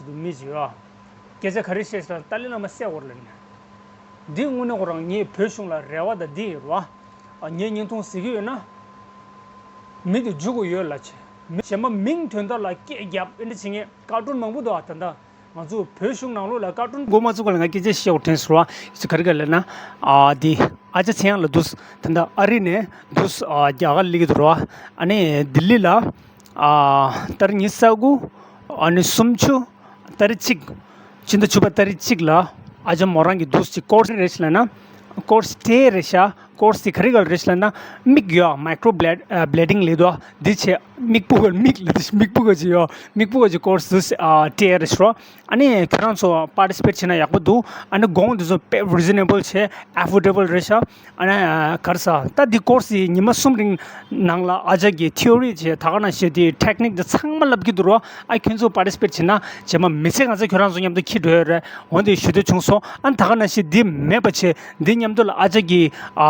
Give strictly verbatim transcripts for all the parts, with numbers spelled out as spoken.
དུ་མི་ཅིག་ཡོད། སྐད་ཆ་ག་རེ་བཤད་ཤག་ཏཱ་ལའི་བླ་མ་བསད་དགོས་རེད་ལབ་ནས། འདི་དངོས་གནས་ཁོ་རང་ངས་བོད་གཞུང་ལ་རེ་བ་དང་འདི་ཡིན་རོ། ངས་བརྙན་ཐུང་གཟིགས་ཀྱི་ཡོད་ན། མི་དེ་འཇུ་དགོས་ཡོད་ལབ་བྱས། མི་གཞན་པ་མིང་དོན་དག་ལ་སྐད་རྒྱབ་ཨེ་འདྲ་བྱེད་མཁན་ཀར་ཊུན་མང་པོ་འདུག་ཨ། ད་ལྟ་ང་ཚོ་བོད་གཞུང་ནང་ལོགས་ལ་ཀར་ཊུན་འགོ་མ་བཙུགས་གོང་ལ་ང་སྐད་ཆ་བཤད་དགོས་དྲན་སོང་བ། ཅི་ག་རེ་ག་ལབ་ན། ཨ་འདི་ཨ་ཅག་ཚེ་དབྱངས་ལགས་འདུག་ད་ལྟ་ཨ་རི་ནས་འདུག་ཨ་རྒྱ་གར་སླེབས་ཀྱི་འདུག་རོ། ཨ་ནི་ལྡི་ལི་ལ། ཨ་ཏ་རིག་ཉི་ཤུ་རྩ་དགུ། ཨ་ནི་སུམ་ཅུ། ཏ་རིག་གཅིག་སྤྱི་ཟླ་བཅུ་པ་ཏ་རིག་གཅིག་ལ་ཨ་ཅག་མོ་རང་གི་འདུག་ཅིག་ཀོར་སི་རེད་ཤག་ལབ་ན། ཀོར་སི་སྤྲད་རེད་ཤག་ཀོར་སི་དེ་ག་རེ་ག་རེ་རེད་ཤག་ལབ་ན། མིག་ཡོད་མའི་ཀྲོ་བྷི་ལེད་ཨ་བྷི་ལེ་ཌིང་ལབ་འདུག་འདི་བྱས་མིག་སྤུ་ག་མིག་ལ་མིག་སྤུ་ག་ཅིག་ཡོད། མིག་སྤུ་ག་ཅིག་ཀོར་སི་འདུག་ཨ་སྤྲད་རེད་ཤག་ཨ་ནི་ཁྱོད་རང་ཚོ་པར་ཊི་སི་པེཊ་བྱས་ན་ཡག་པོ་འདུག་ཨ་ནི་གོང་དེ་ཚོ་དཔེ་རི་ཛི་ནེ་བལ་བྱས་ཨེ་ཕོར་ཌེ་བལ་རེད་ཤག་ཨ་ནི་ག་རེ་ཟ། ད་འདི་ཀོར་སི་ཉི་མ་གསུམ་རིང་ནང་ལ་ཨ་ཅག་གིས་ཐི་ཨོ་རི་བྱས་ད་ག་ནང་བཞིན་དེ་ཊེག་ནིག་དེ་ཚང་མ་བསླབ་ཀྱི་འདུག་རོ། ཨ་ཁྱོད་ཚོ་པར་ཊི་སི་པེཊ་བྱས་ན་རྗེས་མ་མི་ཚེ་གང་ཚེ་ཁྱོད་རང་ཚོ་མཉམ་དུ་འཁྱེར་འགྲོ་ཡོད་རེད། འོན་ཏེ་ཞུ་འདོད་བྱུང་སོང་། ཨ་ད་ག་ནང་བཞིན་འདི་མེད་པ་བྱས་འདི་མཉམ་དུ་ལ་ཨ་ཅག་གིས་ཨ་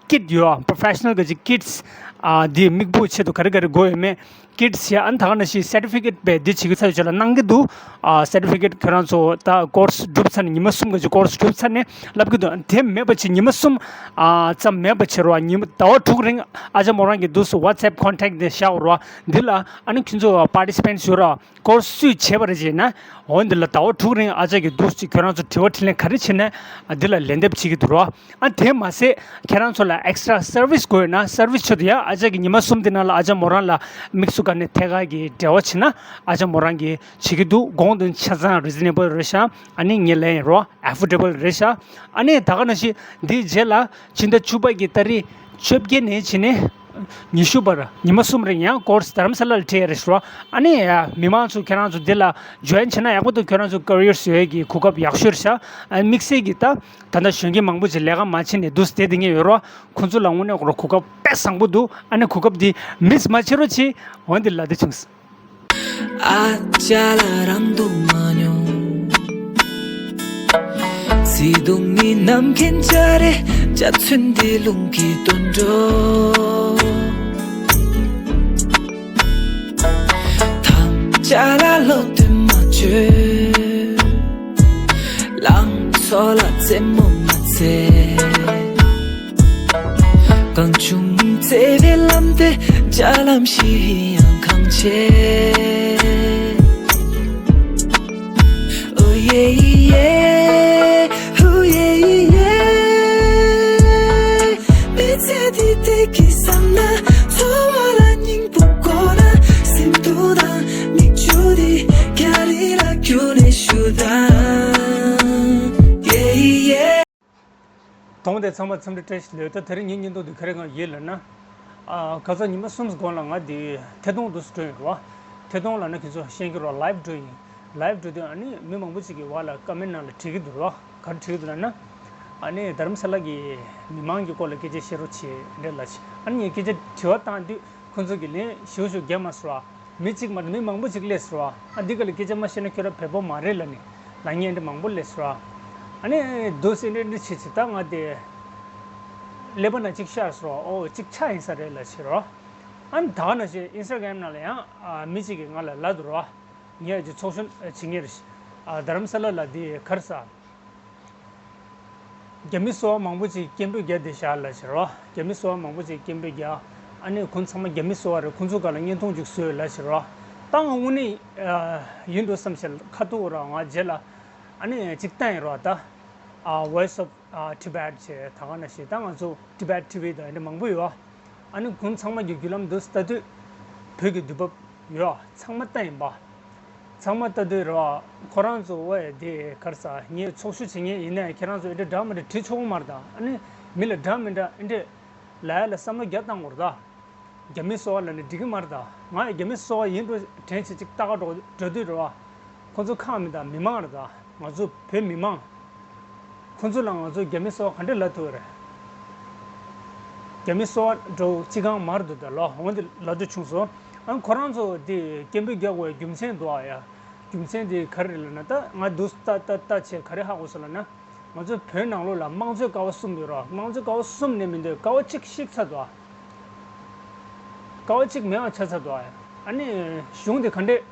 ཀིཊ་ཡོད་པོ་རོ་ཕེ་ཤི་ནལ་གི་ཅིག་ཀིཊ་ཨ་འདི་མིག་སྤུ་ཆེད་དུ་ག་རེ་ག་རེ་དགོས་ཡོད་མེད། ཀིཊ་ཟེར་ཨ་ནི་ད་ག་ནང་བཞིན་སར་ཊི་ཕི་ཀེཊ་བས་འདི་བྱེད་ཀྱི་ཚར་ཡོད་ལ་གནང་གི་འདུག་ཨ་སར་ཊི་ཕི་ཀེཊ་ཁྱོད་རང་ཚོ་ད་ཀོར་སི་གྲུབ་ཚར་ནས་ཉི་མ་གསུམ་ག་ཅིག་ཀོར་སི་གྲུབ་ཚར་ནས་བསླབ་ཀྱི་འདུག་དེ་མེད་པ་བྱས་ཉི་མ་གསུམ་ཨ་ཙམ་མེད་པ་བྱེད་རོགས། ཉི་མ་ཟླ་བ་དྲུག་རིང་ཨ་ཅག་མོ་རང་གི་འདུག་སུ་ཝ་ཊི་སེབ་ཀོན་ཊེག་དེ་བཞག་རོགས། འདི་ལ་ཨ་ནི་ཁྱོད་ཚོ་པར་ཊི་སི་པེན་ཊི་ཞུ་རོགས། ཀོར་སི་སུས་བྱས་པ་རེད་ཅེ་ན། འོ་འདི་ལ་ཟླ་བ་དྲུག་རིང་ཨ་ཅག་གི་འདུག་ཅིག་ཁྱོད་རང་ཚོ་དྲི་བ་དྲིས་ལན་ག་རེ་བྱེད་ན་འདི་ལ་ལན་འདེབས་བྱེད་ཀྱི་འདུག་རོགས། ཨ་དེ་མ་ཟད་ཁྱེད་རང་ཚོ་ལ་ཨེག་སི་ཊ་ར་སར་ཝི་སི་དགོས་ཡོད་ན་སར་ཝི་སི་ཆེད་དུ་ཡང་ཨ་ཅག་གིས་ཉི་མ་གསུམ་དེ་ནང་ལ་ཨ་ཅག་མོ་རང་ལ་མིག་ཆུ་ག་ནས་ཐད་ཀར་གྱི་འབྲེལ་བ་བྱེད་ན་ཨ་ཅག་མོ་རང་གིས་བྱེད་ཀྱི་འདུག་གོང་དུ་ཆ་ཚང་རི་ཛི་ནེ་བལ་རེད་ཤག་ཨ་ནི་ངས་ལན་རོ་ཨེ་ཕོར་ཌེ་བལ་རེད་ཤག་ཨ་ནི་ད་ག་ནང་བཞིན་འདིའི་རྗེས་ལ་ཕྱི་ཟླ་བཅུ་པ་གི་ཏ་རིག་བཅོ་བརྒྱད་ནས་བྱས་ནས་ཉི་ཤུ་བར་ཉི་མ་གསུམ་རིང་ཡང་ཀོར་སི་རྡ་རམ་ས་ལ་ལ་སྤྲད་རེད་ཤག་ཨ་ནི་མི་མང་ཚོ་ཁྱེད་རང་ཚོ་འདི་ལ་ཇོ་ཡིན་བྱེད་ན་ཡག་པོ་འདུག་ཁྱོད་རང་ཚོ་ཀེ་རི་ཡར་བཟོ་ཡས་ཀྱི་གོ་སྐབས་ཡག་ཤོས་རེད་ཤག་ཨ་དམིགས་བསལ་གྱི་ད། ད་ལྟ་གཞོན་སྐྱེས་མང་པོ་ཅིག་ལས་ཀ་མ་བྱས་ནས་འདུག་སེ་བསྡད་མཁན་ཡོད་རོགས། ཁོང་ཚོ་ལ་དངོས་གནས་ཁོ་རང་གོ་སྐབས་དཔེ་བཟང་པོ་འདུག་ཨ་ནི་གོ་སྐབས་འདི་མིས་མ་བྱེད་རོགས་བྱེད། འོན་ཏེ་ལ་དེ་བྱུང་། ཨ་ཅག་ལ་རང་དུ་མ་མྱོང་། བརྩེ་དུང་ནི་ནམ་མཁའི་འཇའ་རིས་འཇའ་ཚོན་འདི་རླུང་གིས་བཏོན་འགྲོ། ཐམས་ཅད་ལ་བློ་གཏད་མ་བཅོལ། ལང་ཚོ་ལ་རྩེད་མོ་མ་རྩེ། གང་བྱུང་བརྩེ་བའི་ལམ་དེ་རྒྱ་ལམ་ཞིག་ཡང་གང་ཆེ། ཨོ་ཡེ་ཡེ། ཧུ་ཡེ་ཡེ། མི་ཚེ་འདི་བདེ་སྐྱིད་བསམ་ན། འཚོ་བ་ལ་སྙིང་པོ་དགོས་ན། སེམས་སྡུག་དང་མིག་ཆུ་འདི་རྒྱ་རིས་ལ་བསྒྱུར་ནས་ཞུ་དང་། ཡེ་ཡེ། དོང་དེ་ཚང་མ་འཚམས་འདྲི་བཀྲ་ཤིས་བདེ་ལེགས། ད་དེ་རིང་ངའི་བརྙན་ཐུང་འདི་ག་རེ་གང་ཡིན་ལབ་ན། ཨ་ཁ་སང་ཉི་མ་གསུམ་གོང་ལ་ང་འདི་ཐད་གཏོང་འདུག་སེ་འགྲོ་ཡིན་རོ། ཐད་གཏོང་ལབ་ན་ཁྱེད་ཚོ་ཤེས་ཀྱི་རོ། ལའིབ་འགྲོ་ཡིན། ལའིབ་འགྲོ་དུས་ཨ་ནི་མི་མང་པོ་ཅིག་གིས་བར་ལ་ཀོ་མེན་ནང་ལ་བྲིས་ཀྱི་འདུག་རོ། ག་རེ་བྲིས་ཀྱི་འདུག་ལབ་ན། ཨ་ནི་རྡ་རམ་ས་ལ་གི་མི་མང་གི་སྐོར་ལ་སྐད་ཆ་བཤད་རོགས་བྱེད་འདྲ་ལབ་བྱས། ཨ་ནི་ངས་སྐད་ཆ་དྲི་བ་བཏང་དུས་ཁོང་ཚོ་གིས་ལན་ཞེ་པོ་ཞིག་རྒྱབ་མ་སོང་རོ། མི་གཅིག་མ་གཏོགས་མི་མང་པོ་ཅིག་སླེབས་སོང་རོ། ཨ་འདི་ག་ལ་སྐད་ཆ་མ་བཤད་ན་ཁྱོད་རང་བོད་པ་མ་རེད་ལབ་ནས་ལབ་མཁན་འདྲ་མང་པོ་སླེབས་སོང་རོ། ཨ་ནི་འདུག་སེ་འདྲ་འདྲ་བྱེད་བྱེད་ད་ང་དེ་ཀླད་པ་ན་གཅིག་ཤར་སོང་རོ། ཨོ་གཅིག་ཆགས་ཡིན་ས་རེད་ལབ་བྱས་རོ། ཨ་ནི་ད་ག་ནང་བཞིན་ཨིན་སི་ཊ་གྷ་རམ་ནང་ལ་ཡང་ཨ་མི་གཅིག་གིས་ང་ལ་ལབ་འདུག་རོ། ངས་ཀྱི་ཚོགས་ཞུགས་བྱེད་མཁན་རེད། ཨ་རྡ་རམ་ས་ལ་ལ་དེ་ག་རེ་ཟ། རྒྱ་མི་སོ་པ་མང་པོ་ཅིག་སྐད་འབོད་རྒྱག་བསྡད་ཤག་ལབ་བྱས་རོ། རྒྱ་མི་སོ་པ་མང་པོ་ཅིག་སྐད་འབོད་རྒྱག་ཨ་ནི་ཁོང་ཚང་མ་རྒྱ་མི་སོ་པ་རེད། ཁོང་ཚོ་སྒང་ལ་བརྙན་ཐུང་ཅིག་བཟོས་ལབ་བྱས་རོ། ད་ང་དངོས་གནས་ཨ་ཡིན་འགྲོ་བསམ་བྱས་ཁ་ཐུག་རོ། ང་རྗེས་ལ་ཨ་ནི་ཅིག་བལྟས་ཡིན་རོ། ད་ཨ་Voice of ཨ་Tibet་བྱས་ད་ག་ནང་བཞིན་ད་ང་ཚོ་Tibet T V་དང་འདི་མང་པོ་ཡོད། ཨ་ནི་ཁོང་ཚང་མ་གི་བརྒྱུད་ལམ་འདི་ལྟ་དུས་བོད་ཀྱི་དུས་བབ་ཡོད་ཚང་མ་ལྟ་ཡིན་པ། ཚང་མ་ལྟ་དུས་རེད་བ། ཁོ་རང་ཚོ་ཝེ་དེ་ག་རེ་ཟ། ངས་ཚོགས་ཞུགས་བྱེད་མཁན་ཡིན་ནའི་ཁྱེད་རང་ཚོ་ཨེ་འདྲ་འདྲ་མི་འདྲ་བྲིས་ཆོག་གི་མ་རེད་ད། ཨ་ནི་མི་ལ་འདྲ་མི་འདྲ་ཨེ་འདྲ་ལབ་ཡ་ལ་བསམ་བློ་རྒྱག་བཏང་དགོས་རེད་ད། རྒྱ་མི་སོ་པ་ལབ་ནས་འགྲིག་གི་མ་རེད་ད། ང་ཡང་རྒྱ་མི་སོ་པ་ཡིན་འགྲོ་དྲན་བྱེད་ཅིག་ལྟ་ག་འགྲོ་འགྲོ་དུས་རེད་བ། ཁོ་ཚོ་ཁག་མི་ད་མི་མང་རེད་ད། ང་ཚོ་བོད་མི་མང་། ཁོ་ཚོ་ལ་ང་ཚོ་རྒྱ་མི་སོ་པ་ག་འདྲ་ལབ་ཐུབ་རེད། རྒྱ་མི་སོ་པ་འགྲོ་ཅི་གང་མ་རེད་འདུག་ད་ལོ། འོན་ཏེ་ལབ་རྒྱུ་བྱུང་སོང་། ཨ་ཁོ་རང་ཚོ་དེ་སྐད་འབོད་རྒྱག་དགོས་རྒྱུ་མཚན་འདུག་ཨ་ཡ། རྒྱུ་མཚན་དེ་ག་རེ་རེད་ལབ་ན། ད་ང་འདུག་ལྟ་ལྟ་ལྟ་བྱས་ག་རེ་ཧ་གོ་སོང་ལབ་ན། ང་ཚོ་བོད་ནང་ལོགས་ལ་དམངས་གཙོའི་ཀ་བ་གསུམ་ཡོད་རེད། དམངས་གཙོའི་ཀ་བ་གསུམ་ནས་མི་འདོད་ཀ་བ་གཅིག་བཤིག་ཚར་འདུག་ཨ། ཀ་བ་གཅིག་མེད་པ་ཆགས་ཚར་འདུག་ཨ། ཨ་ནི་གཞུང་དེ་ག་འདྲས་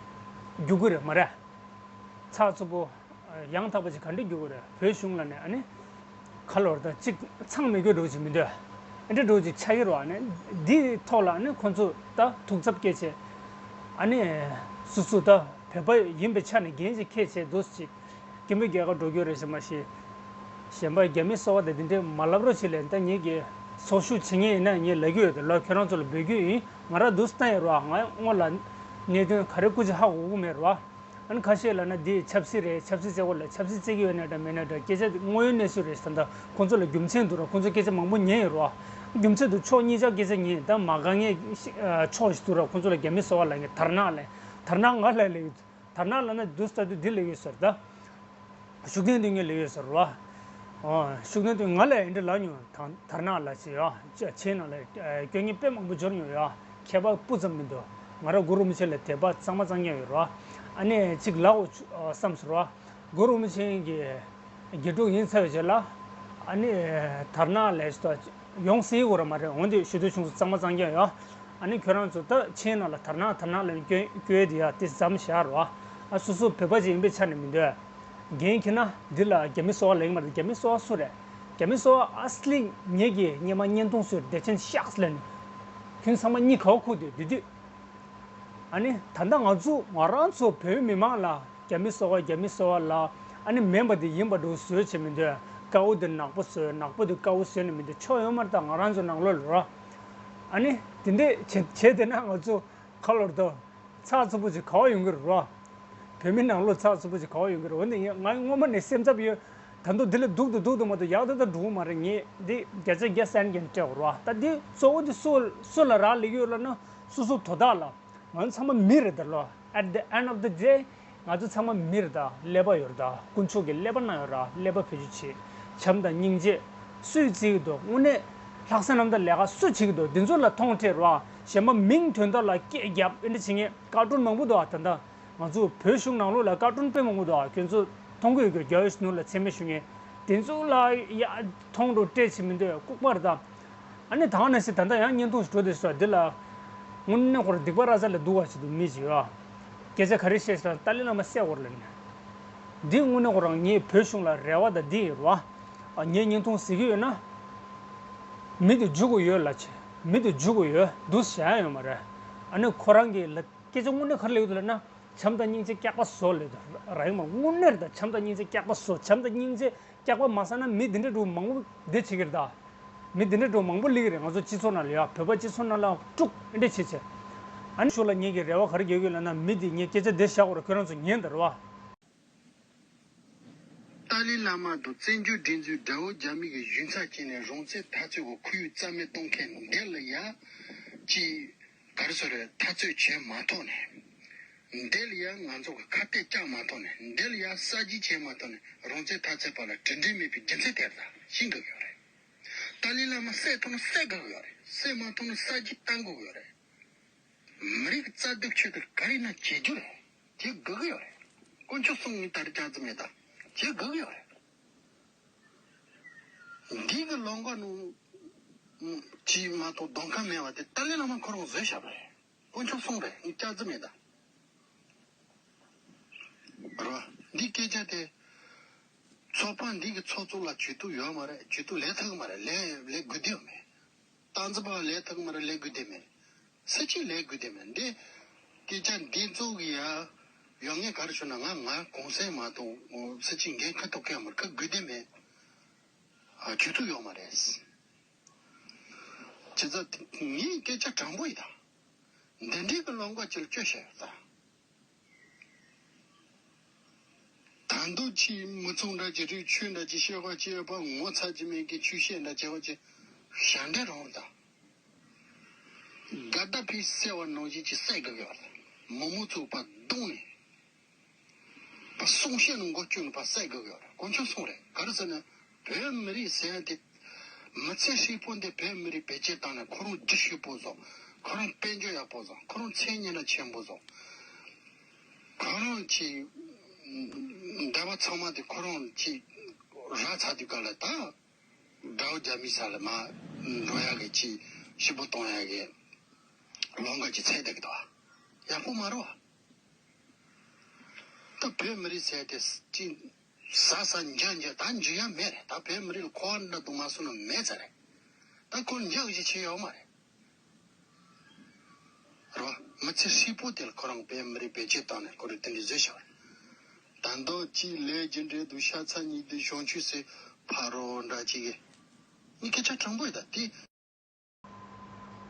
རྒྱུག་གི་རེད་མ་རེད། ཚགས་ཚུད་པོ་ཡང་དག་པ་ཅིག་ག་འདྲ་རྒྱུག་གི་རེད། བོད་གཞུང་ལ་ནས་ཨ་ནི་ག་ལོར་ད་ཅིག་ཚང་མི་དགོས་འགྲོ་ཅིག་མི་འདུག་ཨ་འདྲ་འགྲོ་ཅིག་ཆགས་ཀྱི་རེད་བ། ཨ་ནི་འདིའི་ཐོག་ལ་ཨ་ནི་ཁོང་ཚོ་ད་ཐུགས་འཚབ་སྐྱེས་བྱས། ཨ་ནི་སོ་སོ་ད་བོད་པ་ཡིན་པའི་ཆ་ནས་འགན་ཅིག་འཁྱེར་བྱས་འདུག་ཅིག་སྐྱིད་པོའི་རྒྱལ་ཁབ་འགྲོ་རྒྱུ་རེད་ཟེར་མ་ཤེས། གཞན་པ་རྒྱ་མི་སོ་པ་དང་དེ་འདྲའི་མ་ལབ་རོགས་བྱེད་ལས། ད་ངེད་ཀྱིས་ཚོགས་ཞུགས་བྱེད་མཁན་ཡིན་ན་ངས་ལབ་ཀྱི་ཡོད་དེ་ལོ་ཁྱོད་རང་ཚོ་ལ་འབོད་རྒྱུ་ཡིན། ང་རང་འདུག་སེ་བཏང་ཡོད་རེད་བ། ང་སྔོན་ལ་གནད་དོན་ག་རེ་སྐུ་ཅི་ཧ་གོ་གི་མེད་རེད་བ། ཨ་ནི་ཁ་ཤས་ལབ་ན་འདི་ཆབ་སྲིད་རེད། ཆབ་སྲིད་བྱེད་དགོས་ལ། ཆབ་སྲིད་བྱེད་ཀྱི་ཡོད་ན་འདྲ་མེད་ན་འདྲ། སྐད་ཆ་དངོས་ཡོད་གནས་ཚུལ་རེད། ད་ལྟ་ཁོང་ཚོ་ལ་རྒྱུ་མཚན་འདུག་ར། ཁོང་ཚོ་སྐད་ཆ་མང་པོ་ཉན་ཡོད་རེད་བ། རྒྱུ་མཚན་འདུག་ཕྱོགས་གཉིས་ཆ་སྐད་ཆ་ཉན། ད་མ་དགའ་མཁན་ཕྱོགས་ཤིག་འདུག་ར། ཁོང་ཚོ་ལ་རྒྱ་མི་སོ་པ་ལབ་མཁན། དར་ནག་ལབ། དར་ནག་ང་ལབ་ལབ་ཡོད། དར་ནག་ལབ་ན་འདུག་སེ་ལྟ་དུས་འདི་ལབ་ཡོད་ཟེར་ད། ཤུགས་ལྡན་དུ་ངས་ལབ་ཡོད་ཟེར་བ། ཨོ། ཤུགས་ལྡན་དུ་ང་ལ་ཡིན་འདྲ་ལབ་མྱོང་། དར་དར་ནག་ལ་ཟེར་ཡ། ཆེ་ཆེ་ནང་ལ་སྐྱོན་ངན་དཔེ་མང་པོ་འབྱོར་མྱོང་ཡ། ཁྱད་པར་སྤུ་ཙམ་མི་འདུག་ང་རང་གུ་རུ་རིན་པོ་ཆེ་ལ་དད་པ་གཙང་མ་གཙང་རྐྱང་ཡོད་རེད་བ། ཨ་ནི་གཅིག་ལབ་དགོས་བསམ་ཟེར་བ། གུ་རུ་རིན་པོ་ཆེ་གི་དགེ་ཕྲུག་ཡིན་ཚར་བའི་རྗེས་ལ། ཨ་ནི་དར་ནག་ལ་ཟེར་ཡོང་སྲིད་ཀྱི་རེད་མ་རེད། འོན་ཏེ་ཞུ་འདོད་བྱུང་སོང་། གཙང་མ་གཙང་རྐྱང་ཡོད། ཨ་ནི་ཁྱོད་རང་ཚོ་ད་ཆེ་ནང་ལ་དར་ནག་དར་ནག་ལབ་སྐྱོན་སྐྱོན་དེ་ཡ་དེ་མཚམས་བཞག་རོགས། ཨ་སོ་སོ་བོད་པ་ཅིག་ཡིན་པའི་ཆ་ནས་མི་འདོད། འགན་འཁྱེར་ན་འདི་ལ་རྒྱ་མི་སོ་པ་ལབ་ཀྱི་མ་རེད། རྒྱ་མི་སོ་པ་སུ་རེད། རྒྱ་མི་སོ་པ་ཨ་སི་ལི་ངེད་ཀྱི་སྔོན་མ་བརྙན་ཐུང་བཟོས་བདེ་ཆེན་ཤག་ལབ་ནས། ཁྱོད་ཚང་མ་གཉིད་ག་པར་ཁུག་དུས་དེ་དུས། ཨ་ནི་ད་ལྟ་ང་ཚོ་ང་རང་ཚོ་བོད་མི་མང་ལ་རྒྱ་མི་སོ་པ་རྒྱ་མི་སོ་པ་ལ་ཨ་ནི་མིན་པ་དེ་ཡིན་པ་འདྲ་བཟོས་བྱེད་མི་འདོད། དཀར་པོ་དེ་ནག་པོ་བཟོས། ནག་པོ་དེ་དཀར་པོ་བཟོས་ནས་མི་འདོད། ཆོ་ཡོད་མ་རེད། ད་ང་རང་ཚོ་ནང་ལོགས་ལ་རོ། ཨ་ནི་དེ་འདྲས་བྱེད་བྱེད་དེ་ན་ང་ཚོ་ཁ་ལོར་དུ་ཚགས་ཚུད་པོ་ཅིག་ག་པར་ཡོང་གི་རེད་རོ། བོད་མི་ནང་ལོགས་ཚགས་ཚུད་པོ་ཅིག་ག་པར་ཡོང་གི་རེད། འོན་ཏེ་ངས་ང་སྔོན་མ་ནས་སེམས་འཚབ་ཡོད། ད་དུང་དེ་ལས་སྡུག་ཏུ་སྡུག་ཏུ་མ་གཏོགས་ཡག་ཏུ་ད་འགྲོ་གི་མ་རེད། ངས་འདི་བརྒྱ་ཆ་བརྒྱ་གསལ་རྐྱང་སྤྲད་དགོས་རེད་བ། ད་འདི་གཙོ་བོ་འདི་སུ་སུ་ལ་རག་ལས་ཀྱི་ཡོད་ལབ་ན་སོ་སོ་དོ་བདག་ལ། ང་ཚོ་ཚང་མ་མི་རེད་ད་ལོ། At the end of the day ང་ཚོ་ཚང་མ་མི་རེད་ད། ཀླད་པ་ཡོད་རེད་ད། དཀོན་མཆོག་གིས་ཀླད་པ་གནང་ཡོད་རེད། ཀླད་པ་བེད་སྤྱོད་བྱེད། བྱམས་དང་སྙིང་རྗེ་སུས་བརྩི་གི་འདུག་དངོས་གནས་ལྷག་བསམ་རྣམ་དག་ལས་ཀ་སུ་བྱེད་ཀྱི་འདུག་འདི་ཚོ་ལ་མཐོང་སྤྲད་རོགས། གཞན་པ་མིང་དོན་དག་ལ་སྐད་རྒྱབ་ཨེ་འདྲ་བྱེད་མཁན་བཀའ་དྲུང་མང་པོ་འདུག་ཨ་ད་ལྟ། ང་ཚོ་བོད་གཞུང་ནང་ལོགས་ལ་བཀའ་དྲུང་དཔེ་མང་པོ་འདུག་ཨ། ཁྱོད་ཚོ་མཐོང་གི་ཡོད་ཀྱི་རྒྱ་ཡོད་ནུ་ལ་མཚན་སྨད་ཞུ་མཁན་དེ་ཚོ་ལ་ཡ་མཐོང་འགྲོ་སྤྲད་བྱེད་མི་འདོད། ལྐུགས་པར་ད། ཨ་ནི་དང་ནས་སི་ད་ལྟ་ཡང་བརྙན་ཐུང་ཞིག་འགྲོ་བསྡད་སོ། འདི་ལ་དངོས་གནས་ཁོ་རང་སྡིག་པ་ར་ས་ལ་སྡུག་པ་ཞིག་འདུག་མི་ཞིག་ཡོད་ཨ། སྐད་ཆ་ག་རེ་བཤད་ཤག་ཏཱ་ལའི་བླ་མ་བསད་དགོས་རེད་ནས། འདི་དངོས་གནས་ཁོ་རང་ངའི་བོད་གཞུང་ལ་རེ་བ་ད་འདི་ཡོད་རེད་བ། ཨ་ངས་བརྙན་ཐུང་གཟིགས་ཀྱི་ཡོད་ན། མི་དེ་འཇུ་དགོས་ཡོད་ལ་ཆེ། མི་དེ་འཇུ་དགོས་ཡོད་འདུག་བྱ་ཡ་ཡོད་མ་རེད། ཨ་ནི་ཁོ་རང་གི་ལ་སྐད་ཆ་དངོས་གནས་ག་རེ་ལབ་ཡོད་ལབ་ན། བྱམས་དང་སྙིང་རྗེ་སྐྱག་པ་བཟོ་ལབ་ཡོད་ར་ཡིན་མ། དངོས་གནས་རེད་ད། བྱམས་དང་སྙིང་རྗེ་སྐྱག་པ་བཟོ། བྱམས་དང་སྙིང་རྗེ་སྐྱག་པ་མ་ཟ་ན་མི་འདི་འདྲ་འདྲ་མང་པོ་འདི་བྱེད་ཀྱི་རེད་ད། མི་འདི་འདྲ་འདྲ་མང་པོ་སླེབས་ཀྱི་རེད་ང་ཚོ་སྤྱི་ཚོགས་ནང་ལ་ཡ། བོད་པ་སྤྱི་ཚོགས་ནང་ལ་དཀྲུག་འདི་འདྲ་བྱེད་བྱེད། ཨ་ནི་ཞོར་ལ་ངེད་ཀྱི་རེ་བ་ག་རེ་རྒྱག་གི་ཡོད་ལབ་ན། མི་འདི་ངས་སྐད་ཆ་འདི་བཤད་དགོས་རེད། ཁྱོད་རང་ཚོ་ཉན་ད་རེད་བ། ཏཱ་ལའི་བླ་མ་དང་བཙན་བྱོལ་སྒྲིག་འཛུགས་དགྲ་བོ་རྒྱ་མི་གི་གཞུང་ཚབ་བྱས་ནས་རང་བཙན་འཐབ་རྩོད་ཀྱི་ཁོར་ཡུག་རྩ་མེད་གཏོང་མཁན་འདི་ལ་ཡ་ཅིག་ག་རེ་ཟེར་རེད། འཐབ་རྩོད་བྱེད་མ་ཐུབ་ནས། འདི་ལ་ཡ་ང་ཚོ་གི་ཁ་གཏད་བཅག་མ་ཐུབ་ནས། འདི་ལ་ཡ་གསར་བརྗེ་བྱེད་མ་ཐུབ་ནས། རང་བཙན་འཐབ་རྩོད་པ་ལ་གྲུབ་འབྲས་མེད་པའི་རྒྱུ་མཚན་དེ་རེད་ད། ཤེས་དགོས་ཀྱི་ཡོད་རེད། ཏཱ་ལའི་བླ་མ་བསད་ཐུབ་ན་བསད་དགོས་ཀྱི་ཡོད་རེད། བསད་མ་ཐུབ་ན་གསར་བརྗེ་གཏང་དགོས་ཀྱི་ཡོད་རེད། མི་རིགས་རྩ་གཏོར་ཆེད་དུ་ག་རེ་ན་བྱེད་རྒྱུ་རེད། བྱེད་དགོས་ཀྱི་ཡོད་རེད། དཀོན་མཆོག་གསུམ་ནི་ད་རེས་སྐྱག་རྫུན་མེད་ད། བྱེད་དགོས་ཀྱི་ཡོད་རེད། འདི་གི་ལམ་ཁ་ནང་ཅིག་མ་གཏོགས་གདོང་ཁ་མེད་པ་དེ་ཏཱ་ལའི་བླ་མ་ཁོ་རང་བཟོས་བཞག་པ་རེད། དཀོན་མཆོག་གསུམ་རེད། སྐྱག་རྫུན་མེད་ད། རེད་བ། འདི་སྐད་ཆ་དེ་ཚོགས་པ་འདི་གི་ཚོགས་གཙོ་ལ་ཇུས་གཏོགས་ཡོད་མ་རེད། ཇུས་གཏོགས་ལས་ཐུབ་ཀྱི་མ་རེད། ལས་ལས་དགོས་དོན་མེད། སྟངས་འཛིན་པ་ལས་ཐུབ་ཀྱི་མ་རེད། ལས་དགོས་དོན་མེད། སུ་གཅིག་ལས་དགོས་དོན་མེད། འདི་སྐད་ཆ་འདི་ཚོ་གི་ཡ་ཡོད་ངེས་ག་རེ་ཞུ་ན། ང་ང་གོང་སེང་མ་གཏོགས་སུ་གཅིག་འགན་ཁུར་ཐུབ་མཁན་མ་རེད། ཁུར་དགོས་དོན་མེད། ཨ་ཇུས་གཏོགས་ཡོད་མ་རེད། བྱས་ཙང་ངའི་སྐད་ཆ་དྲང་པོ་ཡིན་ད། འདི་འདྲའི་གི་ལམ་ཁ་ཅིག་ལ་བསྐྱོད་བཞག་ཡོད་ད། ད་དུང་ཅིག་མི་ཚང་འདྲ་ཅིག་རེད། ཆོས་འདྲ་ཅིག་བཤད་པ་ཅིག་ཡོད་པ། ངོ་ཚ་གི་མེད་མཁན་ཆོས་བཤད་འདྲ་བྱས་པ་ཅིག་ཞབས་འདྲེན་རང་རེད་ད། དགའ་ལྡན་ཕའི་བསད་པ་ནང་བཞིན་ཅིག་བསད་དགོས་ཀྱི་ཡོད་རེད། མི་མང་ཚོ་ཕར་བརྡུངས་ནས་ཕར་གསུང་བཤད་ནང་མགོ་བསྐྱོད་ནས་ཕར་བསད་དགོས་ཀྱི་ཡོད་རེད། དཀོན་མཆོག་གསུམ་རེད། ག་རེ་ཟེར་ན། བོད་མི་རིགས་ཟེར་ཡ་དེ། མི་ཚེ་ཧྲིལ་པོ་འདི་བོད་མི་རིགས་བེད་སྤྱོད་བཏང་ནས། ཁོ་རང་རྒྱུ་ཤུགས་པོ་བཟོ། ཁོ་རང་དཔལ་འབྱོར་ཡག་པོ་བཟོ། ཁོ་རང་མཚན་སྙན་གྲགས་ཆེན་པོ་བཟོ། ཁོ་རང་གི་འདོད་པ་ཚང་མ་དེ་ཁོ་རང་གི་རག་ཚར་དུས་སྐབས་ལ་ད། དགྲ་བོ་རྒྱ་མིའི་ས་ལ་མར་འགྲོ་ཡག་གི་ཅིག་ཤུགས་པོ་གཏོང་ཡག་གི་ལམ་ཁ་ཅིག་འཚོལ་བསྡད་ཀྱི་འདུག་བ། ཡག་པོ་མ་རེད་བ། ད་བོད་མི་རིགས་ཟེར་དེ་ཅི་ཟ་ཟ་འཇའ་འཇའ་ད་འཇུ་ཡ་མེད་རེད། ད་བོད་མི་རིགས་ལ་གོ་བ་འདྲ་འདུག་མ་སོང་ན་མེད་ཚར་རེད། ད་ཁོ་འཇའ་གི་ཅི་བྱེད་ཡོད་མ་རེད། རོ། མི་ཚེ་ཧྲིལ་པོ་དེ་ལ་ཁོ་རང་བོད་མི་རིགས་བེད་སྤྱོད་བཏང་ནས་ཁོ་རེ་དེ་འདྲ་བཟོས་བཞག་རེད། ད་མདོ་གཅིག་ལས་ཀྱི་འབྲས་དུ་ཤ་ཚ་གཉིས་དུ་གཞོང་ཆུ་ཟེར་ཕ་རོ་འདྲ་གཅིག་གི་ནི་སྐད་ཆ་དྲང་པོ་ཡོད་ད་དེ།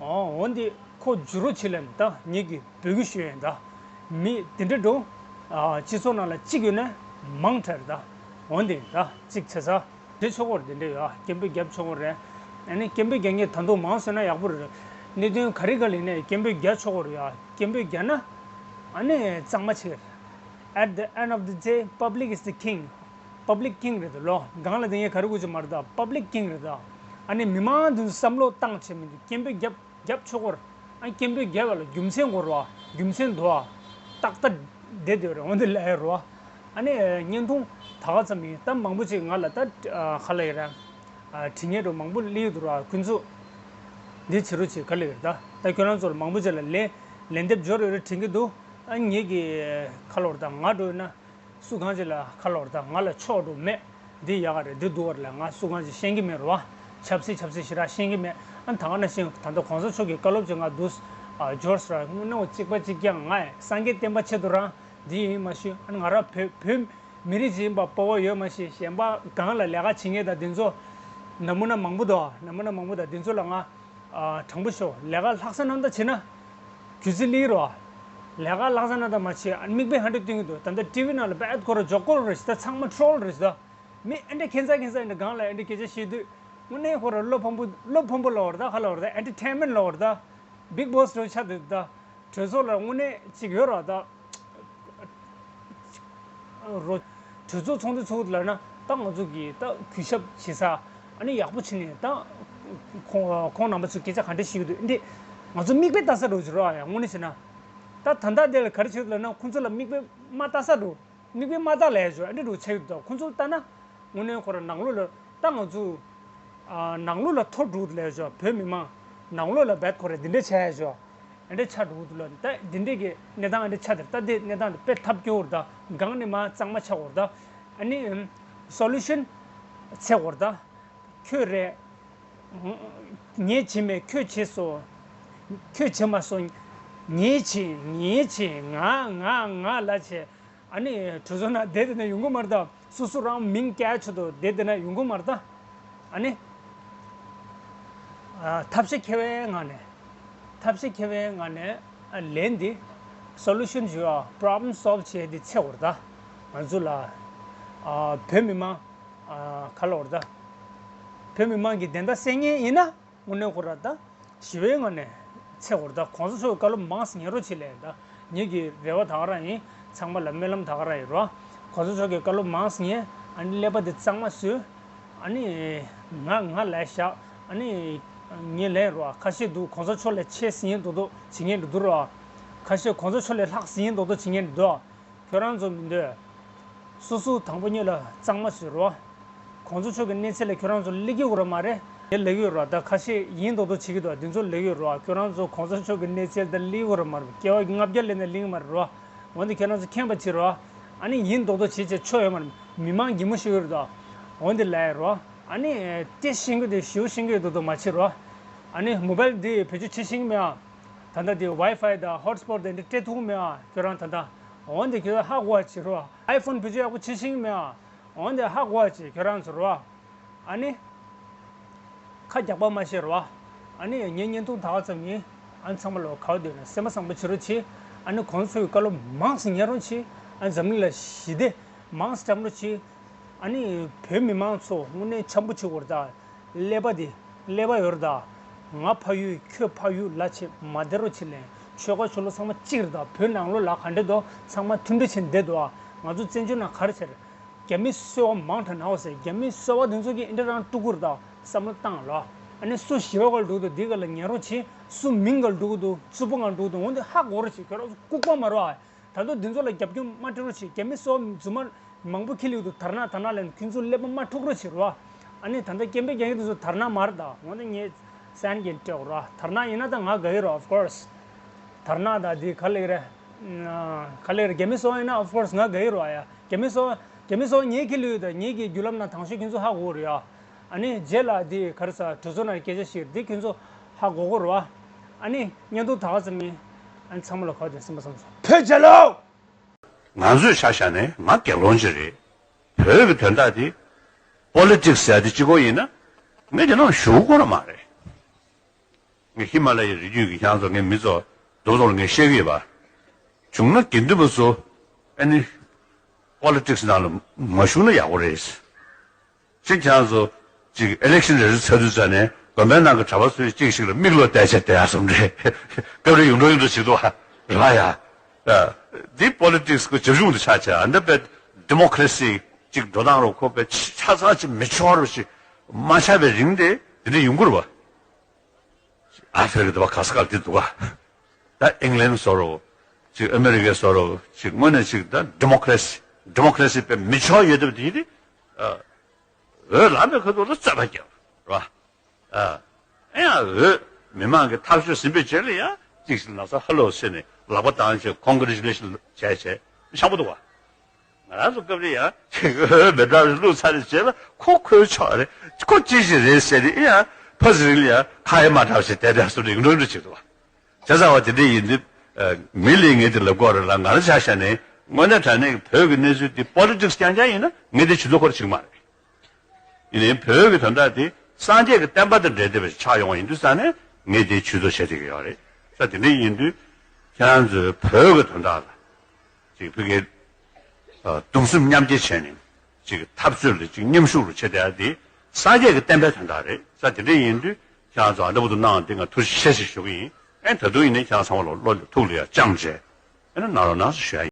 ཨོ་འོན་ཏེ་ཁོ་འཇུ་རོགས་བྱེད་ལབ་ནི་ད་ངེད་ཀྱི་བོད་ཀྱི་ཤོད་ཡོད་ད། མི་དེ་འདྲ་འགྲོ། ཨ་སྤྱི་ཚོགས་ནང་ལ་གཅིག་ཡོད་ན་མང་དྲགས་རེད་ད། འོན་ཏེ་ད་གཅིག་བྱས་ས། དེ་ཆོག་གོ་རེད། དེ་འདྲ་ཡོད་ཨ། སྐད་འབོད་རྒྱབ་ཆོག་གོ་རེད། ཨ་ནི་སྐད་འབོད་རྒྱག་མཁན་ད་དུང་མང་སོང་ན་ཡག་པོ་རེད། གནད་དོན་ག་རེ་ག་ལ་ཡིན་ནའི་སྐད་འབོད་རྒྱག་ཆོག་གོ་རེད་ཨ། སྐད་འབོད་རྒྱག་ན་ཨ་ནི་གཙང་མ་བྱེད་གི་རེད། At the end of the day, public is the king. Public king རེད་ལོ། སྒང་ལ་དེ་ངས་ག་རེ་དགོས་ཀྱི་མ་རེད་ད། Public king རེད་ད། ཨ་ནི་མི་མང་དེ་ཚོ་བསམ་བློ་བཏང་བྱས་མི་འདུག་སྐད་འབོད་རྒྱབ་རྒྱབ་ཆོག་གོ་རེད། ཨ་སྐད་འབོད་རྒྱབ་པ་ལ་རྒྱུ་མཚན་དགོས་རེད་བ། རྒྱུ་མཚན་འདུག་བ། ཏག་ཏག་བསྡད་བསྡད་རེད། འོན་ཏེ་ལས་རེད་བ། ཨ་ནི་བརྙན་ཐུང་ད་ག་ཙམ་ཡིན་ད། མང་པོ་ཅིག་ང་ལ་ད་ཨ་ག་ལ་ཡིན་ར། ཨ་དྲི་ཉན་འགྲོ་མང་པོ་སླེབས་འདུག་ར། ཁོང་ཚོ་འདི་བྱེད་རོགས་བྱེད་ག་ལ་ཡོད་ད། ད་ཁྱོད་རང་ཚོར་མང་པོ་ཅིག་ལ་ལན་ལན་འདེབས་འབྱོར་ཡོད་རེད་དྲན་གྱི་འདུག་ཨ་ངེད་ཀྱི་ག་ལ་ཡོད་ད། ང་འགྲོ་ཡོད་ན་སུ་གང་ཅིག་ལ་ག་ལ་ཡོད་ད། ང་ལ་ཆོག་འགྲོ་མེད། འདི་ཡག་ག་རེད། འདི་སྡུག་ག་རེད་ལ་ང་སུ་གང་ཅིག་ཤེས་ཀྱི་མེད་རེད་བ། ཆབ་སྲིད་ཆབ་སྲིད་ཞེ་དྲག་ཤེས་ཀྱི་མེད། ཨ་ད་ག་ནང་བཞིན་ད་ལྟ་གོང་ས་མཆོག་གི་བཀའ་སློབ་ཅིག་ང་འདུག་ཨ་འབྱོར་སོང་ར། དངོས་གནས་འོ་གཅིག་པ་གཅིག་རྐྱང་ང་སངས་རྒྱས་བསྟན་པ་ཆེད་དུ་རང་འདི་ཡིན་མ་ཤེས། ཨ་ང་རང་བོད་བོད་མི་རིགས་ཅིག་ཡིན་པ་སྤོབས་པ་ཡོད་མ་ཤེས། གཞན་པ་སྒང་ལ་ལས་ཀ་བྱེད་མཁན་དང་འདི་ཚོ་ནམ་མོ་ན་མང་པོ་འདུག་ནམ་མོ་ན་མང་པོ་དང་འདི་ཚོ་ལ་ང་ཨ་དྲང་པོ་ཤོད། ལས་ཀ་ལྷག་བསམ་རྣམ་དག་བྱེད་ན་རྒྱུ་རྩི་ལི་རོ། ལས་ཀ་ལྷག་བསམ་རྣམ་དག་མ་བྱེད། ཨ་མིག་དཔེ་ཧ་འདྲ་སྟོན་གྱི་འདུག་ད་ལྟ་ཊི་ཝི་ནང་ལ་བད་ཁོ་ར་ཇོ་ཀོལ་རེད་ཟེར་ད། ཚང་མ་ཊྲོལ་རེད་ཟེར་ད། མི་ཨེ་འདྲ་ཁྱད་མཚར་ཁྱད་མཚར་ཨེ་འདྲ་སྒང་ལ་ཨེ་འདྲ་སྐད་ཆ་བཤད་དུས་དངོས་གནས་ཁོ་ར་བློ་ཕམ་པོ་བློ་ཕམ་པོ་ལབ་པ་རེད་ད། ག་ལབ་པ་རེད་ད། ཨེན་ཊར་ཊེན་མེན་ཊི་ལབ་པ་རེད་ད། བིག་བོ་སི་འདྲ་ཆགས་འདུག་ད། གྲོས་ཚོགས་ལ་དངོས་གནས་ཅིག་ཡོད་རེད་ད། རོ། གྲོས་ཚོགས་ཚོགས་འདུ་ཚོགས་འདུ་ལབ་ན་ད་ང་ཚོ་གིས་ད་གུས་ཞབས་བྱེད་ས་ཨ་ནི་ཡག་པོ་བྱེད་ནས་ད་ཁོང་ཁོང་རྣམ་པ་ཚོས་སྐད་ཆ་ག་འདྲ་བཤད་ཀྱི་འདུག་ཨེ་འདྲ་ང་ཚོ་མིག་དཔེ་ལྟ་ས་འདྲ་བོ་ཅིག་རེད་ཨ། ཡང་དངོས་གནས་བྱས་ན་ད་ད་ལྟ་དེ་ལ་ག་རེ་བྱེད་ཀྱི་འདུག་ལབ་ན་ཁོང་ཚོ་ལ་མིག་དཔེ་མ་ལྟ་ས་འདྲ་བོ། མིག་དཔེ་མ་ལྟ་ལབ་ཡ་ཅིག་ཨ་འདྲ་འདྲ་བོ་ཆགས་ཡོད་འདུག་ཁོང་ཚོ་ལྟ་ན་དངོས་གནས་ཁོ་རང་ནང་ལོགས་ལ་ད་ང་ཚོ་ཨ་ནང་ལོགས་ལ་ཐོར་འགྲོ་གི་འདུག་ལབ་ཡ་ཅིག་བོད་མི་མང་ནང་ལོགས་ལ་བད་ཁོ་རེ་འདི་འདྲ་བྱས་ཡ་ཅིག་ཨ་འདྲ་ཆགས་འགྲོ་གི་འདུག་ལབ། ད་འདི་འདྲ་གི་གནས་སྟངས་ཨ་འདྲ་ཆགས་དེར་ད་འདི་གནས་སྟངས་འདི་དཔེ་ཐབས་སྐྱོ་བོར་ད་སྒང་ནས་མ་གཙང་མ་ཆགས་བོར་ད་ཨ་ནི་སོ་ལུ་ཤན་འཚོལ་བོར་ད། ཁྱོད་རེད། ངས་བྱས་མེད་ཁྱོད་བྱས་སོ། ཁྱོད་བྱས་མ་སོ། ངས་བྱས་ངས་བྱས་ང་ང་ང་ལ་བྱས། ཨ་ནི་གྲོས་ཚོགས་ནང་བསྡད་དེ་ན་ཡོང་གི་མ་རེད་ད། སོ་སོ་རང་མིང་བཀལ་ཆོག་ཏུ་བསྡད་དེ་ན་ཡོང་གི་མ་རེད་ད། ཨ་ནི་ཐབས་ཤེས་མཁས་པའི་ངང་ནས་ཐབས་ཤེས་མཁས་པའི་ངང་ནས་ལན་འདི་སོ་ལུ་ཤན་ཞུ་བ་པྲོབ་ལེམ་སོལབ་བྱས་ཏེ་འཚོལ་དགོས་རེད་ད། ང་ཚོ་ལ་བོད་མི་མང་ག་ལ་འོར་ད། བོད་མི་མང་གི་བདེན་མཐའ་གསལ་མཁན་ཡིན་ན་དངོས་གནས་ཁོ་ར་ད་ཞི་བའི་ངང་ནས་འཚོལ་དགོས་རེད་ད། གོང་ས་མཆོག་གི་བཀའ་སློབ་མང་ཙམ་ཉན་རོགས་བྱེད་ལབ་ཡིན་ད། ངེད་ཀྱི་རེ་བ་ད་ག་རང་ཡིན། ཚང་མ་ལ་སྨོན་ལམ་ད་ག་རང་ཡིན་རོ། གོང་ས་མཆོག་གི་བཀའ་སློབ་མང་ཙམ་ཉན། ཨ་ནི་ཀླད་པ་འདི་གཙང་མ་བཟོས། ཨ་ནི་ང་ང་ལ་བཞག་ཨ་ནི་ངས་ལན་རོ། ཁ་ཤས་འདུག་གོང་ས་མཆོག་ལས་ཆེ་ཟིན་ཡིན་མདོག་མདོག་བྱེད་མཁན་འདུག་རོ། ཁ་ཤས་གོང་ས་མཆོག་ལས་ལྷག་ཟིན་ཡིན་མདོག་མདོག་བྱེད་མཁན་འདུག་ཁྱོད་རང་ཚོ་མི་འདོད། སོ་སོ་དང་པོ་ཉིད་ལ་གཙང་མ་བཟོས་རོ། གོང་ས་མཆོག་གི་གནས་ཚད་ལ་ཁྱོད་རང་ཚོ་སླེབས་ཀྱི་ཡོད་རེད་མ་རེད། དེ་ལབ་ཀྱི་ཡོད་རེད་ད། ཁ་ཤས་ཡིན་མདོག་མདོག་བྱེད་ཀྱི་འདུག་འདི་ཚོ་ལབ་ཀྱི་ཡོད་རེད། ཁྱོད་རང་ཚོ་གོང་ས་མཆོག་གི་གནས་ཚད་ལ་སླེབས་ཀྱི་ཡོད་རེད་མ་རེད། སྐྱེ་བ་ལྔ་བརྒྱ་སླེབས་ནས་སླེབས་ཀྱི་མ་རེད་རོ། འོན་ཏེ་ཁྱོད་རང་ཚོ་མཁྱེན་པ་བྱེད་རོ། ཨ་ནི་ཡིན་མདོག་མདོག་བྱེད་བྱེད་ཆོག་ཡོད་མ་རེད། མི་མང་གད་མོ་ཤོར་གྱི་ཡོད་རེད་ད། འོན་ཏེ་ལབ་ཡོད་རོ། ཨ་ནི་དེ་ཤེས་ཀྱི་འདུག་ཞེ་པོ་ཤེས་ཀྱི་ཡོད་མདོག་མདོག་མ་བྱེད་རོ། ཨ་ནི་མོ་བལ་འདི་བེད་སྤྱོད་བྱེད་ཤེས་ཀྱི་མེད་ཨ། ད་ལྟ་དེ་ཝའི་ཕའི་དང་ཧོཊ་སྤོཊ་དེ་འདྲ་སྤྲད་ཐུབ་མེད་ཨ་ཁྱོད་རང་ད་ལྟ། འོན་ཏེ་ཁྱོད་ཧ་གོ་བ་བྱེད་རོགས། ཨའི་ཕོན་བེད་སྤྱོད་ཡག་པོ་བྱེད་ཤེས་ཀྱི་མེད་ཨ། འོན་ཏེ་ཧ་གོ་བ་བྱེད་ཁྱོད་རང་ཚོ་རོགས། ཨ་ནི། ཁ་རྒྱག་པ་མ་བཤད་རོགས། ཨ་ནི་ངའི་བརྙན་ཐུང་ད་ག་ཙམ་ཡིན། ཨ་ནི་ཚང་མ་ལོ་ག་བ་འདོད་ན་སེམས་པ་བཟང་པོ་བྱེད་རོགས་བྱེད། ཨ་ནི་གོང་ས་མཆོག་གི་བཀའ་སློབ་མང་ཙམ་ཉན་རོགས་བྱེད། ཨ་ནི་འཛམ་གླིང་ལ་ཞི་བདེ་མང་ཙམ་བཀྲམ་རོགས་བྱེད། ཨ་ནི་བོད་མི་མང་ཚོ་དངོས་གནས་འཆམ་པོ་བྱེད་དགོས་རེད་ད། ཀླད་པ་དེ་ཀླད་པ་ཡོད་རེད་ད། ང་ཕ་ཡུལ་ཁྱོད་ཕ་ཡུལ་ལབ་བྱས་མ་བསྡད་རོགས་བྱེད་ལེ། ཆོལ་ཁ་ཆོལ་ལོ་ཚང་མ་གཅིག་རེད་ད། བོད་ནང་ལོགས་ལ་ག་འདྲ་འདུག་ཚང་མ་མཐུན་སྒྲིལ་བྱས་བསྡད་འདུག་ང་ཚོ་བཙན་བྱོལ་ནང་ག་རེ་བྱས་རེད། རྒྱ་མི་སོལ་བ་མང་དྲགས་ནའོ་ཟེར། རྒྱ་མི་སོལ་བ་དེ་ཚོ་གིས་ཨེ་འདྲ་རང་དཀྲུག་གི་རེད་ད། བསམ་བློ་བཏང་ལོ། ཨ་ནི་སུ་ཞི་བ་ག་ལ་འགྲོ་གི་འདུག་འདི་ག་ལ་ཉན་རོགས་བྱེད། སུ་མིང་ག་ལ་འགྲོ་གི་འདུག་རྩུབ་པོ་ག་ལ་འགྲོ་གི་འདུག་འོན་ཏེ་ཧ་གོ་རོགས་བྱེད། ཁྱོད་རང་ཚོ་ལྐུགས་པ་མ་རེད་ཨ། ད་དུང་འདི་ཚོ་ལ་རྒྱབ་སྐྱོར་མ་སྤྲད་རོགས་བྱེད། རྒྱ་མི་སོ་རྫུན་མ་མང་པོ་ཁྱེར་ལེ་འདུག་དར་ནག་དར་ནག་ལབ་ནས་ཁྱོད་ཚོ་ཀླད་པ་མ་འཁྲུག་རོགས་བྱེད་རོགས། ཨ་ནི་ད་ལྟ་སྐད་འབོད་རྒྱག་མཁན་དེ་ཚོ་དར་ནག་མ་རེད་ད། འོན་ཏེ་ངས་སན་གྱིན་སྤྲད་རོགས། དར་ནག་ཡིན་ན་ད་ང་དགའ་གི་རེད། of course། དར་ནག་ད་འདི་ག་ལབ་ཀྱི་རེད། ག་ལེར་རྒྱ་མི་སོང་ཡིན་ན་of course ང་དགའ་ཡི་རོ་ཨ་ཡ། རྒྱ་མི་སོང་རྒྱ་མི་སོང་ངའི་ཁྱི་ལུས་དང་ངའི་གི་རྒྱུ་ལམ་ན་དང་ཤོས་ཁྱོད་ཚོ་ཧ་གོ་རེད་ཨ། ཨ་ནི་རྗེས་ལ་དེ་ག་རེ་ཟ་གྲོས་ཚོགས་ནང་སྐད་ཆ་ཞིག་དེ་ཁྱོད་ཚོ་ཧ་གོ་གོ་རོ་ཨ། ཨ་ནི་བརྙན་ཐུང་ད་ག་ཙམ་མིན། ཨ་ནི་ཚང་མ་ལ་གོ་དེ་སེམས་པ་བཟང་སོང་། བོད་རྒྱལ་ལོ། ང་ཚོས་ཆ་བཞག་ནས་ང་རྒྱལ་ལོང་ཅིག་རེད། བོད་ཀྱི་དོན་དག་དེ་པོ་ལི་ཊིག་སི་ཟེར་ཡ་དེ་གཅིག་པོ་ཡིན་ན་ངས་དེ་ནང་ཞུགས་དགོས་ར་མ་རེད། ངས་ཧི་མ་ལ་ཡའི་རི་རྒྱུད་ཀྱི་ཁྱེད་རང་ཚོ་ངའི་མི་ཚོ་རྡོག་རྡོག་ལ་ངས་བཤད་ཀྱི་ཡོད་པ། བྱུང་ན་དགེ་འདུན་པ་ཚོ་ཨ་ནི་པོ་ལི་ཊིག་སི་ནང་ལ་མ་ཞུགས་ན་ཡག་པོ་རེད། ཅིག་ཁྱེད་རང་ཚོ་ཅིག་ཨི་ལེག་ཤན་རེ་རེ་ཚར་དུས་ཙ་ནས་དགོན་པའི་ནང་གི་གྲྭ་པ་ཚོས་ཅིག་ཞིག་ལ་མིག་ལོག་བལྟས་བྱས་བསྡད་ཡ་བཟོ་འདྲ་རེད། སྐབས་རེ་ཡོང་འགྲོ་ཡོང་འགྲོ་བྱེད་འདུག་ཨ། རེད་པ་ཡ། འདི་པོ་ལི་ཊིག་སི་གི་རྒྱབ་ལྗོངས་དུ་ཆགས་བྱས་ཨ་འདི་པའི་ཌི་མོ་ཀ་རེ་སི་ཅིག་འགྲོ་སྟངས་རོ་ཁོ་པའི་ཆ་ཚང་ཅིག་མི་ཆོག་རོ་ཞིག་མ་ཆགས་པའི་རིང་དེ་དེ་འདྲ་ཡོང་གི་རེད་པ། ཨ་ཧྥེ་རི་ཀ་དེ་བ་ག་ས་ག་ལ་དེ་འདུག་ག་ད་ཨིང་ལན་བཟོ་རོགས། ཅིག་ཨ་མེ་རི་ཀའི་བཟོ་རོགས། ཅིག་དངོས་གནས་ཅིག་ད་ཌི་མོ་ཀ་རེ་སི་ཌི་མོ་ཀ་རེ་སི་དཔེ་མི་ཆོག་ཡོད་དེ་དེ་དེ། འོས་ལངས་པའི་ཁ་ཐུག་ལ་རྩོད་པ་རྒྱབ་རེད་པ། ཨ་ཡང་འོས་མི་མང་གི་ཐག་གཅོད་ཟིན་པའི་རྗེས་ལ་ཡང་ཅིག་ཞིག་ན་ཚ་ཧ་ལོ་ཟེར་ནས་ལག་པ་བཏང་བྱས་ཀོང་གི་རེ་ཅུ་ལེ་ཤན་བྱས་བྱས་ཤང་པོ་འདུག་བ། ང་རང་ཚོ་སྐབས་རེ་ཡང་ཅིག་འོས་མི་འདྲ་བ་བླུགས་ཚར་རེ་རྗེས་ལ་ཁོ་ཁོའི་ཕྱོགས་རེད། ཁོ་ཅི་ཞིག་རེད་ཟེར་ནས་ཡང་ཕ་ཟི་རིང་ལ་ཡང་ཁ་ཡ་མ་འདྲ་བ་ཞིག་བསྡད་བསྡད་སོ་རེ་འགྲོ་འགྲོ་བྱེད་འདུག་བ། བྱས་ཙང་བ་དེ་འདྲ་ཡིན་དུས། མི་ལས་ངས་དེ་ལབ་དགོས་རེད་ལ་ང་རང་ཆ་བཞག་ནས་དངོས་གནས་དྲང་གནས་ཀྱི་བོད་ཀྱི་གནས་ཚུལ་འདི་པོ་ལི་ཊིག་སི་རྐྱང་རྐྱང་ཡིན་ན་ངས་དེ་ཇུས་གཏོགས་ཁོ་ར་བྱེད་ཀྱི་མ་རེད། ཡིན་ནའི་བོད་ཀྱི་དོན་དག་དེ་སངས་རྒྱས་ཀྱི་བསྟན་པ་དང་འབྲེལ་བསྡད་པ་ཞིག་ཆགས་ཡོང་བ་ཡིན་དུས་ཙང་ནས་ངས་དེ་ཇུས་གཏོགས་བྱེད་བསྡད་ཀྱི་ཡོད་རེད། ས་དེ་འདྲ་ཡིན་དུས་ཁྱེད་རང་ཚོས་བོད་ཀྱི་དོན་དག་ལ་ཅིག་ཕ་གིའི་གདུང་སེམས་མཉམ་སྐྱེད་བྱས་ནས་ཅིག་འཐབ་རྩོད་ལ་ཅིག་མཉམ་ཞུགས་རུ་བྱེད་བསྡད་ཡ་དེ་སངས་རྒྱས་ཀྱི་བསྟན་པའི་དོན་དག་རེད། ས་དེ་འདྲ་ཡིན་དུས་ཁྱེད་རང་ཚོ་ཨ་འདྲ་པོ་འདུག་གནང་དེ་ང་ཐུགས་རྗེ་ཆེ་ཞེས་ཞུ་གི་ཡིན། ཨེ་ད་དུང་ཡིན་ནའི་ཁྱེད་རང་ཚང་མ་ལ་བློ་ལ་ཐུགས་ལ་ཡ་བཅངས་བྱས་ཨེ་ན་གནང་རོགས་གནང་ཞེས་ཞུ་ཡ་ཡིན།